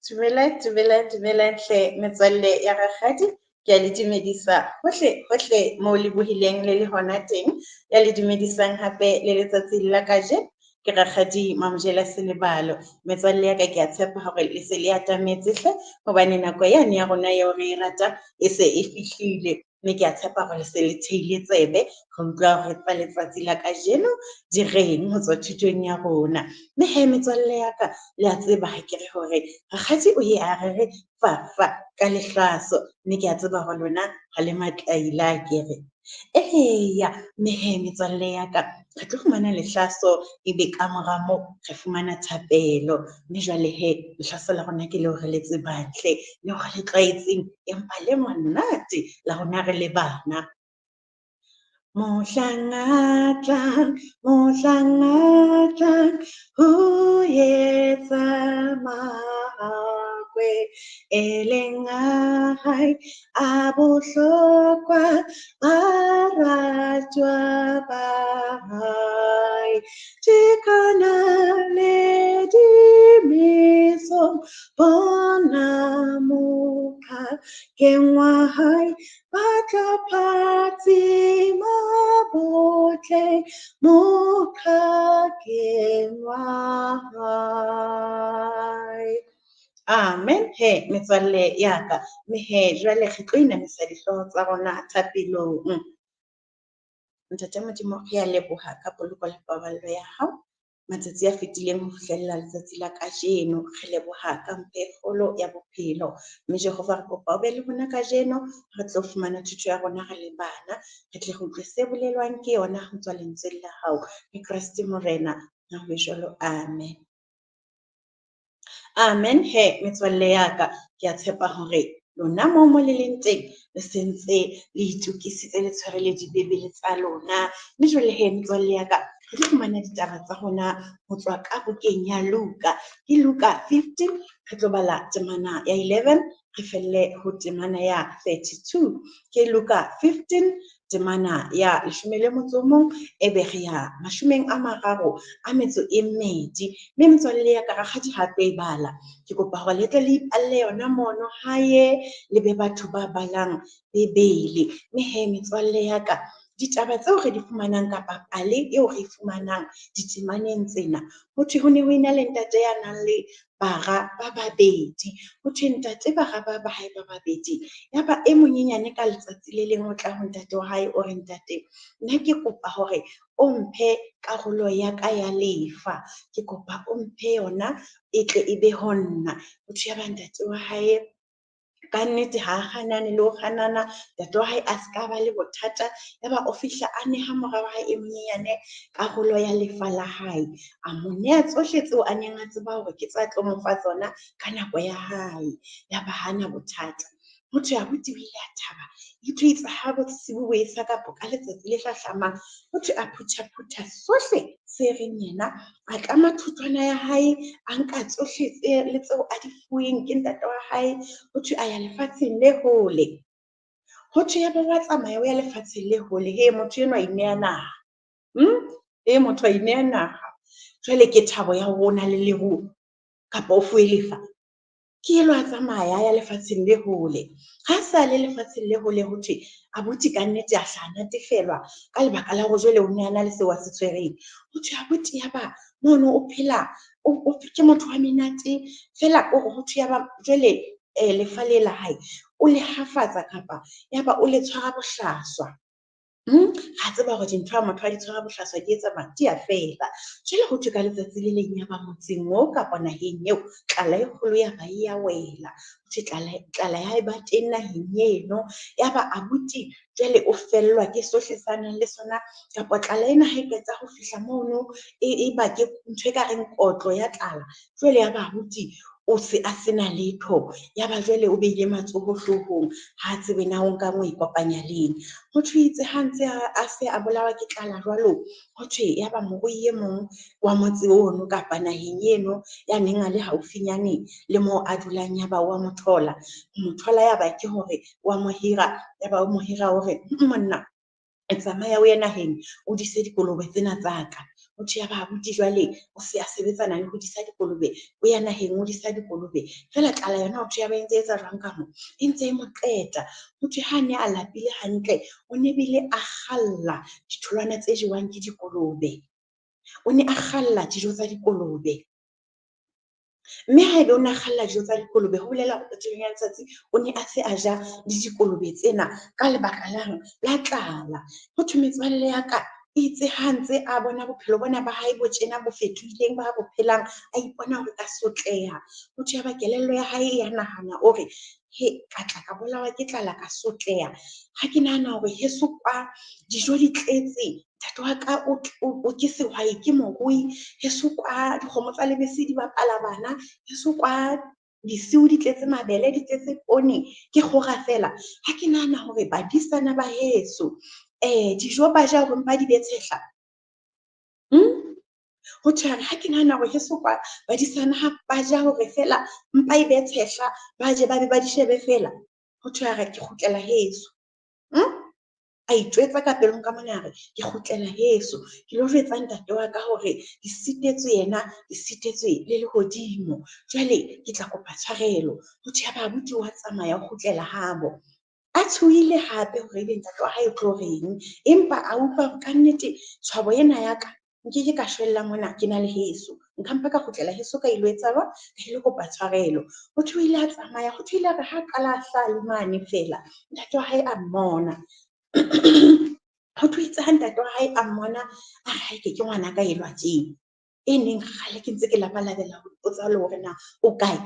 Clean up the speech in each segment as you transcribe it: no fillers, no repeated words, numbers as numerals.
Dumelang, dumelang, dumelang hle metswalle ya rakgadi. Ke a le dumedisa hohle hohle moo le bohileng le le hona teng. Ya le dumedisang hape le letsatsing la kajeno ke rakgadi Mamojela Selebalo. Metswalle ya ka ke a tshepa hore le se le atametse hle hobane nako yane ya rona eo re e ratang e se e fihlile. Mme ke a tshepa hore le se le theile tsebe ho utlwa hore tsa letsatsi la kajeno di reng ho tswa thutong ya rona. Mme hee metswalle ya ka le a tseba ha ke re hore rakgadi o ye a re re fa fa ka lehlaso. Mme ke a tseba hore lona ha le matlaila akere. Eya, mme hee metswalle ya ka re tlo fumana lehlaso ebe kamora moo re fumana thapelo. Mme jwale hee lehlaso la rona ke leo re le tsebang hle leo re le tlwaetseng, empa le monate la rona re le bana. Mohlang a tlang, mohlang a tlang ho etsa mahakwe e leng a hae a bohlokwa baratwa ba hae. Dikana le dimiso bona mophakeng wa hae ba tla phatsima botle mophakeng wa hae. Amen he metswalle ya ka. Mme he jwale re tlo inamisa dihlooho tsa rona thapelong. Ntate Modimo, re a leboha ka poloko le paballo ya hao matsatsi a fetileng ho fihlella letsatsi la kajeno. Re leboha ka mpho e kgolo ya bophelo. Mme Jehova re kopa o be le rona kajeno re tlo fumana thuto ya rona re le bana. Re tle re utlwe se bolelwang ke yona ho tswa lentsweng la hao. Ke Kreste Morena, ha ho jwalo. Amen. Amen he metswalle ya ka. Ke a tshepa hore lona moo mo le leng teng le sentse le itokisitse le tshwere le dibebele tsa lona. Mme jwale he metswalle ya ka re tlo fumana ditaba tsa rona ho tswa ka bukeng ya Luka. Ke Luka 15 re tlo bala temana ya 11 re felle ho temana ya 32. Ke Luka 15 temana ya 11 ebe re ya 32. Mme metswalle ya ka rakgadi ha tlo e bala. Ke kopa hore le tle le ipalle yona mono hae le be batho ba balang Bebele. Mme he metswalle ya ka ditaba tseo re di fumanang kapa pale eo re e fumanang ditemaneng tsena, ho thwe ho ne ho ena le ntate ya nang le bara ba babedi. Ho thwe ntate bara ba ba hae ba babedi. Yaba e monyenyane ka letsatsi le leng o tla ho ntate wa hae o re, ntate nna ke kopa hore o mphe karolo ya ka ya lefa. Ke kopa o mphe yona e tle e be ho nna. Ho thwe yaba ntate wa hae ka nnete ha hanane le ho hanana. Ntate wa hae a ska ba le bothata. Yaba o fihla a neha mora wa hae e monyenyane karolo ya lefa la hae. A mo neha tsohle tseo a neng a tseba hore ke tsa tlo mo fa tsona ka nako ya hae. Yaba hana bothata. Ho thwe abuti o ile a thaba. Ho thwe itse ha bosibu bo esa kapa ka letsatsi le hlahlamang, ho thwe a phutha-phutha sohle se reng yena, a tlama thotwana ya hae, a nka tsohle tse le tseo a di fuweng ke ntate wa hae. Ho thwe a ya lefatsheng le hole. Ho thwe yaba wa tsamaya o ya lefatsheng le hole. He motho enwa a ineha naha. He motho a ineha naha. Jwale ke thabo ya hore o na le leruo kapa o fuwe lefa. Ke elwa a tsamaya a ya lefatsheng le hole. Ha sa le lefatsheng le hole ho thwe abuti ka nnete a hla natefelwa ka lebaka la hore jwale o ne a na le seo a se tshwereng. Ho thwe abuti yaba mono o phela o ke motho wa menate fela o re ho thwe yaba jwale lefa le la hae o le hafatsa kapa yaba o le tshwara bohlaswa. Ra tseba hore dintho ha motho a di tshwara bohlaswa di etsa di a fela. Jwale ho thwe ka letsatsi le leng yaba motseng oo kapa naheng eo tlala e kgolo ya ba e ya wela. Ho thwe tlala ya eba teng naheng eno. Yaba abuti jwale o fellwa ke sohle sa nang le sona kapa tlala ena ha e qeta ho fihla mono e ba ke ntho e kareng kotlo ya tlala. Jwale yaba abuti o se a sena letho. Yaba jwale o behile matsoho hloohong ha tsebe na o nkang o ikopanya leng. Ho thwe itse ha ntse a se a bolawa ke tlala jwalo, ho thwe yaba morui e mong wa motse ono kapa naheng eno ya neng a le haufinyane le moo a dulang yaba wa mo thola. Ho mo thola yaba ke hore wa mo hira, yaba o mo hira o re, monna tsamaya o ye naheng o dise dikolobe tsena tsa ka. Ho thwe ya ba abuti jwale o se a sebetsana le ho disa dikolobe, o ya naheng o disa dikolobe. Feela tlala yona ho thwe ya ba e ntse etsa jwang ka mo, e ntse e mo qeta. Ho thwe ha ne a lapile hantle, o ne bile a kgalla ditholwana tse jewang ke dikolobe, o ne a kgalla dijo tsa dikolobe. Mme haebe o na kgalla dijo tsa dikolobe, ho bolela hore qetellong ya letsatsi o ne a se a ja le dikolobe tsena ka lebaka lang la tlala. Ho thwe metswalle ya ka itse ha ntse a bona bophelo bona ba hae bo tjena bo fetohileng ba bo phelang, a ipona hore a sotleha. Ho thwe ya ba kelello ya hae ya nahana o re, "He ka tla ka bolawa ke tlala ka sotleha. Ha ke nahana hore heso kwa dijo di tletse, ntate wa ka o ke sehwai ke morui. Heso kwa dikgomo tsa lebese di bapala bana. Heso kwa disiu di tletse mabele, di tletse poone, ke kgora feela. Ha ke nahana hore badisana ba heso dijo ba ja hore mpa di be tshehla." Ho thwe a re ha ke nahana hore heso kwa badisana ha ba ja hore feela mpa e be tshehla, ba je ba be ba di shebe feela. Ho thwe a re ke kgutlela heso. A itjwetsa ka pelong ka mona a re, ke kgutlela heso ke lo jwetsa ntate wa ka hore ke sitetswe yena, ke sitetswe le lehodimo. Jwale ke tla kopa tshwarelo. Ho thwe ya ba abuti wa tsamaya o kgutlela habo. A tshohile hape hore ebe ntate wa hae o tlo reng, empa a utlwa hore kannete tshwabo ena ya ka nkeke ka shwella mona ke na le heso. Nka mpa ka kgutlela heso ka ilo etsa jwang, ka ilo kopa tshwarelo. Ho thwe o ile a tsamaya, ho thwe ile a re ha qala a hlaha le mane feela, ntate wa hae a mmona. Ho thwe itse ha ntate wa hae a mmona, a re haeke ke ngwanaka enwa tje, e neng kgale ke ntse ke labalabela ho ipotsa le hore na o kae.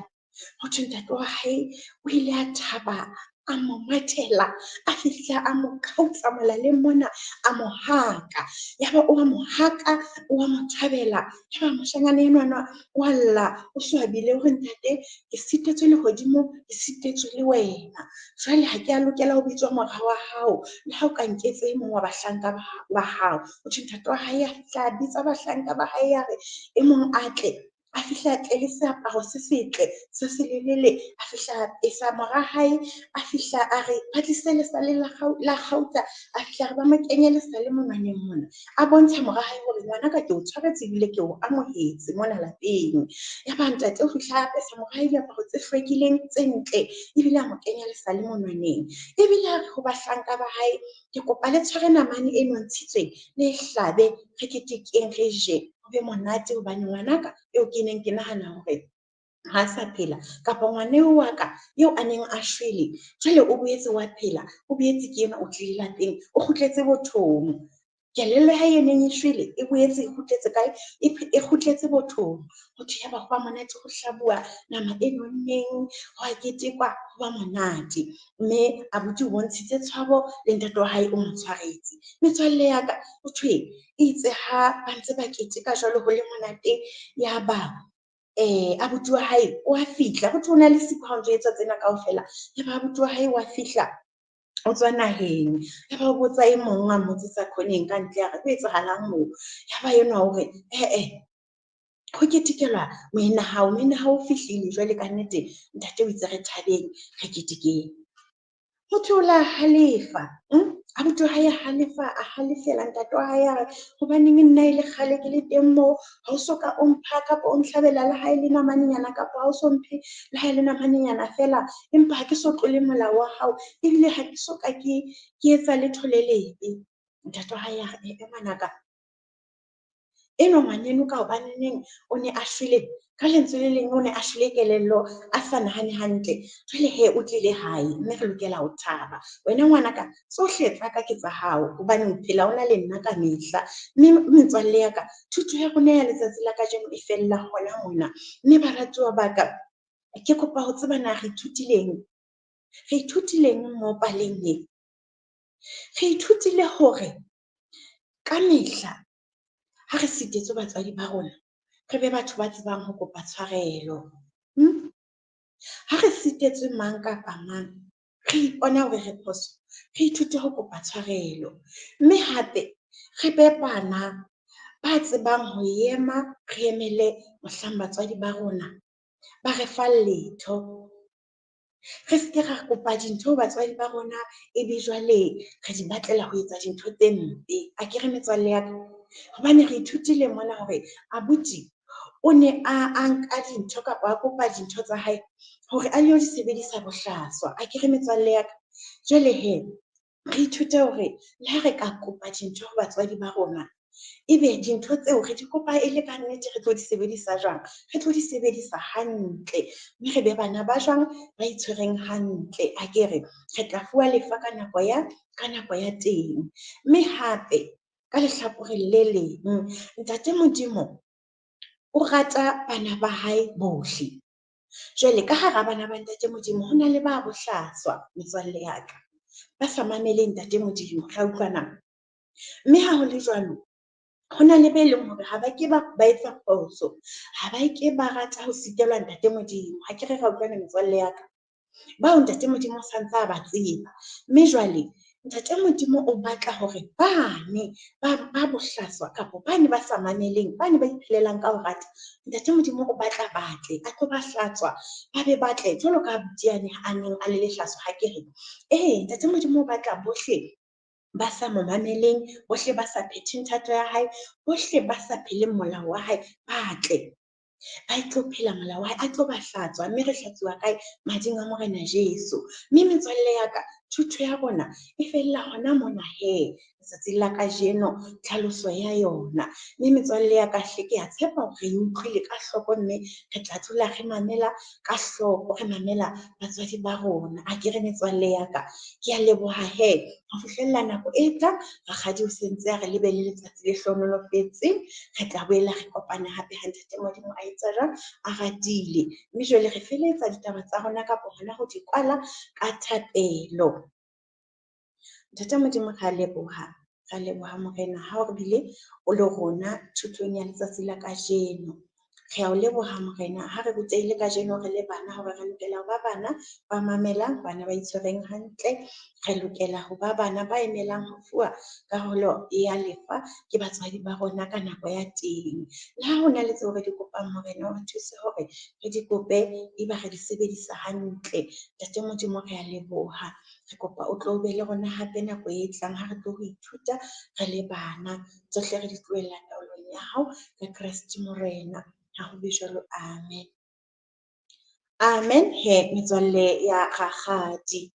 Ho thwe ntate wa hae o ile a thaba, a mo mathela, a fihla a mo qhautsa molaleng mona, a mo haka. Yaba o wa mo haka, o wa mo thabela. Yaba moshanyana enwana wa lla, o swabile hore ntate ke sitetswe lehodimo, ke sitetswe le wena. Jwale ha ke a lokela ho bitswa mora wa hao, le ha o ka nketsa e mong wa bahlanka ba hao. Ho thwe ntate wa hae a fihla a bitsa bahlanka ba hae a re e mong a tle, a fihla a tle le seaparo se setle se selelele, a fihla a apesa mora hae, a fihla a re ba tlise lesale la kgauta, a fihla a re ba mo kenye lesale monwaneng mona. A bontsha mora hae hore ngwanaka ke o tshwaretse ebile ke o amohetse mona lapeng. Yaba ntate o fihla a apesa mora hae diaparo tse hlwekileng tse ntle ebile a mo kenya lesale monwaneng. Ebile a re ho bahlanka ba hae, ke kopa le tshware namane e nontshitsweng le e hlabe, re ketekeng, re je, ho be monate hobane ngwanaka eo ke neng ke nahana hore ha sa phela kapa ngwana eo wa ka eo a neng a shwele, jwale o boetse wa phela, o boetse ke enwa o tlile lapeng, o kgutletse bothong. Kelello ya hae e neng e shwele e boetse e kgutletse kae? E kgutletse bothong. Ho thwe ya ba ho ba monate ho hlabuwa nama e nonneng, ho a ketekwa, ho ba monate. Mme abuti o bontshitse tshwabo le ntate wa hae o mo tshwaretse. Metswalle ya ka ho thwe itse ha ba ntse ba keteka jwalo ho le monate, ya ba abuti wa hae o a fihla. Ho thwe o na le siko ha o ntso etsa tsena kaofela. Ya ba abuti wa hae wa fihla, o tswa naheng. Ya ba o botsa e mong a mmotsetsa khoneng ka ntle a re ho etsahalang moo. Ya ba enwa o re eh ho ketekelwa moena hao, moena hao o fihlile jwale kannete ntate o itse re thabeng, re ketekeng. Ho thwe o la halefa, Abuti wa hae a halefa, a halefela ntate wa hae a re, hobaneng nna e le kgale ke le teng moo, ha o soka o mpha kapa o nhlabela le ha e le namanenyana kapa ha o so mphe le ha e le namanenyana feela, empa ha ke so tlole molao wa hao ebile ha ke soka ke etsa letho le lebe. Ntate wa hae a re, eh ngwanaka, enwa ngwaneno ka hobaneneng o ne a shwele, ka lentswe le leng o ne a shwele kelello, a sa nahane hantle. Jwale he o tlile hae, mme re lokela ho thaba. Wena ngwanaka, tsohle tsa ka ke tsa hao, hobane o phela o na le nna ka mehla. Mme metswalle ya ka, thuto ya rona ya letsatsi la kajeno e fella hona mona. Mme baratuwa ba ka, ke kopa ho tseba na re ithutileng? Re ithutileng mo paleng e? Re ithutile hore ka mehla ha re sitetswe batswadi ba rona, re be batho ba tsebang ho kopa tshwarelo. Ha re sitetswe mang kapa mang, re ipona hore re phoso, re ithute ho kopa tshwarelo. Mme hape re be bana ba tsebang ho ema, re emele mohlang batswadi ba rona ba re fa letho. Re seke ra kopa dintho ho batswadi ba rona, ebe jwale re di batlela ho etsa dintho tse mpe. Akere metswalle ya ka? Hobane re ithutile mona hore abuti o ne a nka dintho kapa a kopa dintho tsa hae hore a lo di sebedisa bohlaswa akere metswalle ya ka. Jwale hee re ithute hore le ha re ka kopa dintho ho batswadi ba rona, ebe dintho tseo re di kopa e le ka nnete, re tlo di sebedisa jwang, re tlo di sebedisa hantle, mme re be bana ba jwang, ba itshwereng hantle akere. Re tla fuwa lefa ka nako ya teng, mme hape ka lehlakoreng le leng Ntate Modimo o rata bana ba hae bohle. Jwale ka hara bana ba Ntate Modimo ho na le ba bohlaswa metswalle ya ka, ba sa mameleng Ntate Modimo ra utlwana? Mme ha ho le jwalo, ho na le be leng hore ha ba ke ba etsa phoso, ha ba ke ba rata ho sitelwa Ntate Modimo akere ra utlwana metswalle ya ka. Bao Ntate Modimo o santsa a ba tseba, mme jwale Ntate Modimo o batla hore bane ba bohlaswa kapa bane ba sa mameleng, bane ba iphelelang ka ho rata. Ntate Modimo o batla batle a tlo ba hlatswa, ba be batle jwalo ka abuti yane a neng a le lehlaso akere. Ee, Ntate Modimo o batla bohle ba sa mo mameleng, bohle ba sa phetheng thato ya hae, bohle ba sa pheleng molao wa hae, ba tle ba tlo phela molao wa hae, a tlo ba hlatswa, mme re hlatsuwa kae mading a Morena Jesu. Mme metswalle ya ka thuto ya rona e fella hona mona hee letsatsing la kajeno tlhaloso ya yona. Mme metswalle ya ka hle ke a tshepa hore re utlwile ka hloko, mme re tla dula re mamela ka hloko, re mamela batswadi ba rona akere metswalle ya ka. Ke a leboha hee ho fihlella nako e tlang, rakgadi o sentse a re le be le letsatsi le hlohonolofetseng. Re tla boela re kopane hape ha Ntate Modimo a etsa jwang, a ratile. Mme jwale re feletsa ditaba tsa rona kapa hona ho di kwala ka thapelo. Ntate Modimo re a leboha, re a leboha Morena ha o bile o le rona thutong ya letsatsi la kajeno. Re a o leboha Morena ha re rutehile kajeno re le bana hore re lokela ho ba bana ba mamelang, bana ba itshwereng hantle. Re lokela ho ba bana ba emelang ho fuwa karolo ya lefa ke batswadi ba rona ka nako ya teng. Le ha hona le tseo re di kopang Morena o re thuse hore re di kope eba re di sebedisa hantle. Ntate Modimo re a leboha, re kopa o tlo be le rona hape nako e tlang ha re tlo ho ithuta re le bana. Tsohle re di tlohella taolong ya hao ka Kreste Morena. Ha ho be jwalo, amen. Amen he metswalle ya rakgadi.